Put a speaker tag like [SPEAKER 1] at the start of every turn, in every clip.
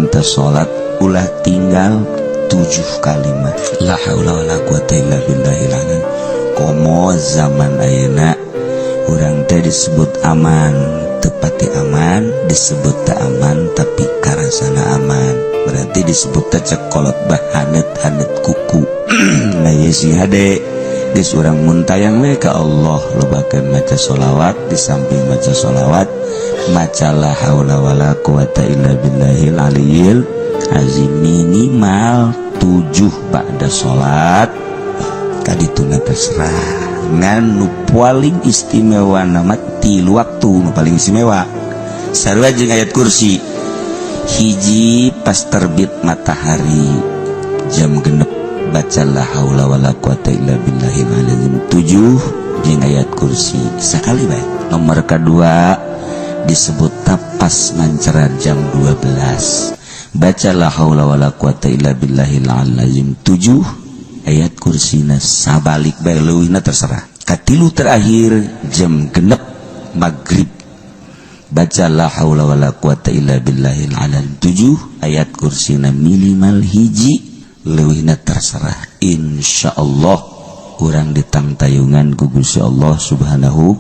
[SPEAKER 1] minta salat ulah tinggal tujuh kalimat la haula wala quwata illa billahil azim. Komo zaman ayeuna urang teh disebut aman, tepati aman, disebut tak aman tapi karasana aman, berarti disebut teh cek kolot bah hanet-hanet kuku. Nah, ieu sing hade geus urang muntayang we ka Allah, lobakeun maca sholawat. Di samping maca sholawat, maca la haula wala quwata illa billahil aliyil azim minimal 7 ba'da salat. Kadituna terserah, ngan nu paling istimewa nama tilu waktu. Nu paling istimewa sarua jeung ayat kursi. Hiji, pas terbit matahari jam 6, baca la haula wala quwata illa billahil azim 7 jeung ayat kursi sakali bae. Nomor kedua disebut pas manceran jam 12, baca la haula wala quwata illa billahil azim 7, ayat kursina sabalik bae, leuwihna terserah. Katilu terakhir jam 6 maghrib, baca la haula wala quwata illa billahil azim 7, ayat kursina minimal hiji, leuwihna terserah. Insyaallah urang ditangtayungan ku Gusti Allah Subhanahu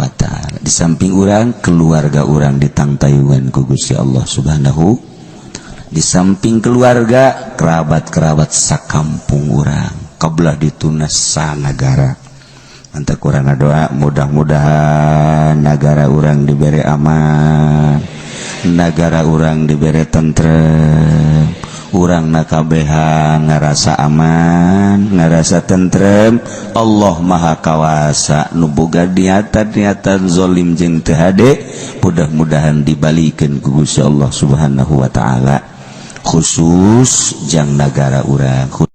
[SPEAKER 1] wa ta'ala. Di samping urang, keluarga urang ditangtayungan ku Gusti Allah Subhanahu. Di samping keluarga, kerabat-kerabat sakampung urang, kabelah dituna sanagara. Mantap, kurang doa mudah-mudahan negara urang diberi aman, negara urang diberi tentrem, urang nakabehan ngarasa aman, ngarasa tentrem. Allah Maha Kawasa. Nu boga niatan-niatan zolim jeung teu hade, mudah-mudahan dibalikeun ku Gusti Allah Subhanahu wa ta'ala, khusus jang nagara urang.